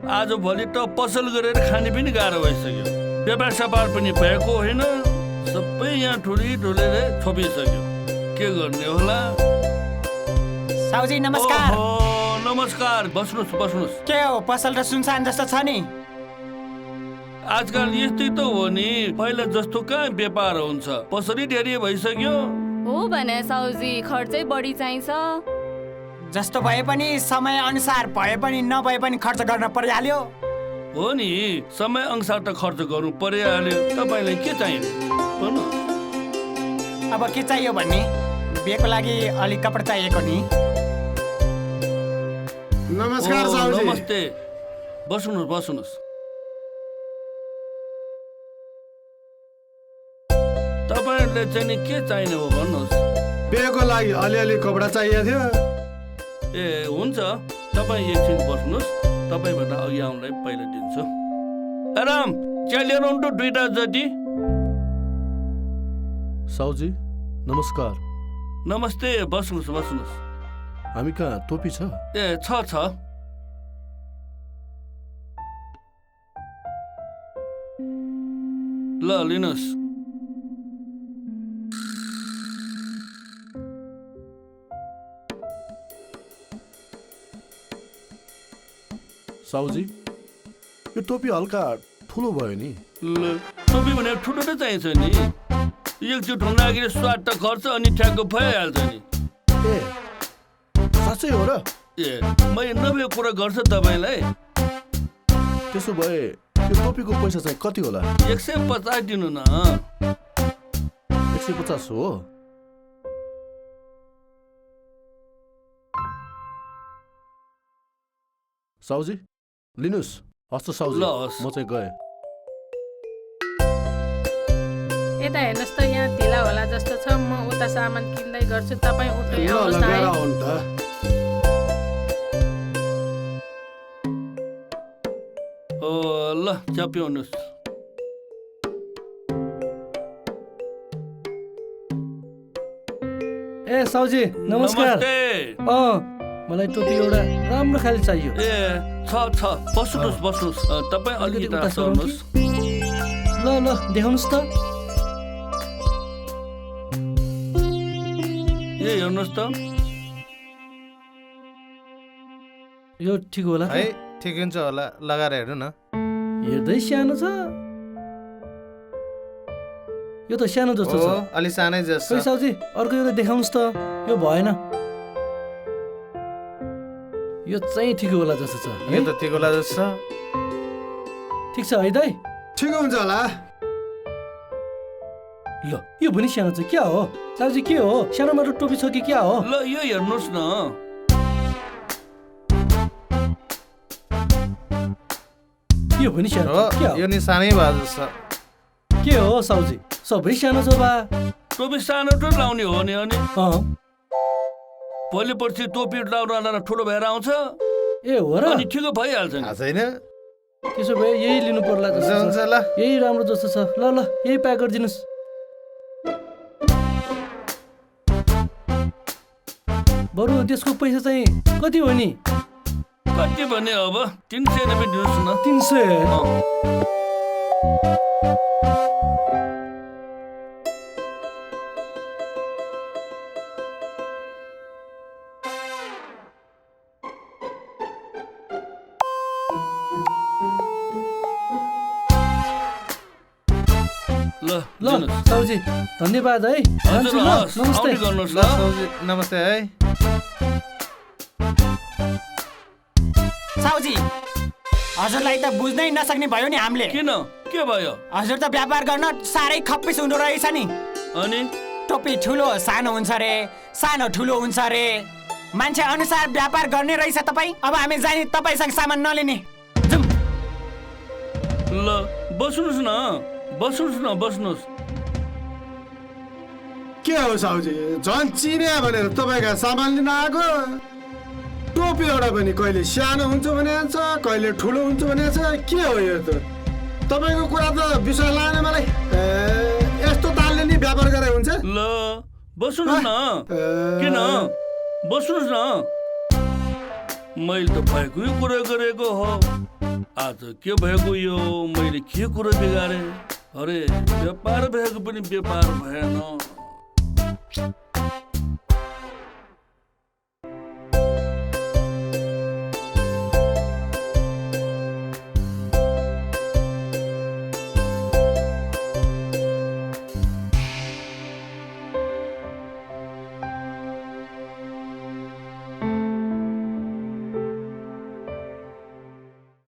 आज भोलि त पसल गरेर खाने पनि गाह्रो भइसक्यो। व्यापार सपार पनि भएको होइन, सबै यहाँ ठुलेर छोपिसक्यो। के गर्ने होला? साउजी नमस्कार। नमस्कार, बस्नुहोस्। के हो, पसल र सुनसान जस्तो छ नि? आजकल यस्तै त हो नि, पहिला जस्तो कहाँ व्यापार हुन्छ, पसलै धेरै भइसक्यो। हो भने साउजी खर्चै बढी चाहिन्छ। जस्तो भए पनि समय अनुसार भए पनि नभए पनि खर्च गर्न परिहाल्यो। हो नि, समय अनुसार त खर्च गर्नु परिहाल्यो। तपाईँलाई के चाहिने? अब के चाहियो भन्ने, बिहेको लागि अलिक कपडा चाहिएको नि। नमस्कार साउजी। नमस्ते, बस्नुहोस्। तपाईँहरूले चाहिँ नि के चाहिने हो भन्नुहोस्। बिहेको लागि अलिअलि कपडा चाहिएको थियो। ए हुन्छ, तपाईँ एकछिन बस्नुहोस्, तपाईँभन्दा अघि आउनलाई पहिला दिन्छु। आराम चिया उन्टु 2टा जति। साउजी नमस्कार। नमस्ते, बस्नुहोस्। हामी कहाँ टोपी छ? ए छ। ल लिनुहोस्। साउजी यो टोपी हल्का ठुलो भयो नि। ल टोपी भने ठुलो त चाहिन्छ नि। एकचोटि हुँदाखेरि स्वाद त खर्च अनि ठ्याक्क भइहाल्छ नि। ए साँच्चै हो र? ए मैले नभएको कुरा गर्छु तपाईँलाई। त्यसो भए यो टोपीको पैसा चाहिँ कति होला? 150 दिनु न। 150 हो? साउजी लिनुहोस्। हस् साउजी, म चाहिँ गएँ। यता हेर्नुहोस् त, यहाँ ढिला होला जस्तो छ। म उता सामान किन्दै गर्छु, तपाईँ उठ्दै आउनुहोस् न है। ल चिया पिउनुहोस्। ए साउजी नमस्कार। मलाई टोपी एउटा राम्रो खाले चाहियो। ए छ बस्नुहोस्। तपाईँ अलिकति आउनुहोस्। ल देखाउनुहोस् त। ए हेर्नुहोस् त, यो ठिक होला है? ठिक हुन्छ होला, लगाएर हेर्नु न। हेर्दै सानो छ। यो त सानो जस्तो छ। अलि सानै जस्तो। साउजी अर्को एउटा देखाउनुहोस् त। यो भएन, यो चाहिँ ठिक होला जस्तो छ। यो त ठिक होला जस्तो छ। ठिक छ है दाइ? ठिक हुन्छ होला। ल यो पनि सानो छ। क्या हो साउजी, के हो? सानो मात्र टोपी छ कि क्या हो? ल यो हेर्नुहोस् न। यो पनि सानो हो, यो नि सानै भए जस्तो। के हो साउजी, सबै सानो छ बा? टोपी सानो त लाउने हो नि। अनि भोलि पर्सि टोपी लाउन ठुलो भएर आउँछ। ए हो र? अनि ठिक भइहाल्छ नि। छैन त्यसो भए यही लिनु पर्ला जस्तो छ। यही राम्रो जस्तो छ। ल यही प्याक गरिदिनुहोस्। बरु त्यसको पैसा चाहिँ कति हो नि? कति भने अब 300 रुपियाँ दिनुहोस् न। 300? ल साउजी धन्यवाद है। नमस्ते। नमस्ते है। साउजी हजुरलाई त बुझ्नै नसक्ने भयो नि हामीले। किन? के भयो? हजुर त व्यापार गर्न साह्रै खप्पिस हुँदो रहेछ नि। अनि टोपी ठुलो सानो हुन्छ रे, सानो ठुलो हुन्छ रे। मान्छे अनुसार व्यापार गर्ने रहेछ तपाईँ। अब हामी जाने, तपाईँसँग सामान नलिने। ल बस्नुहोस् न। के हो साउजी, झन् चिने भनेर तपाईँका सामान लिन आएको? टोपी एउटा पनि कहिले सानो हुन्छ भने कहिले ठुलो हुन्छ भने के हो यो त? तपाईँको कुरा त विश्वास लाग्ने मलाई। यस्तो तालले नि व्यापार गरे हुन्छ? ल बस्नुहोस् न। किन? बस्नुहोस् न। मैले त भएकै कुरा गरेको हो। आज के भएको यो मैले के कुरो बिगारे अरे व्यापार भएको पनि व्यापार भएन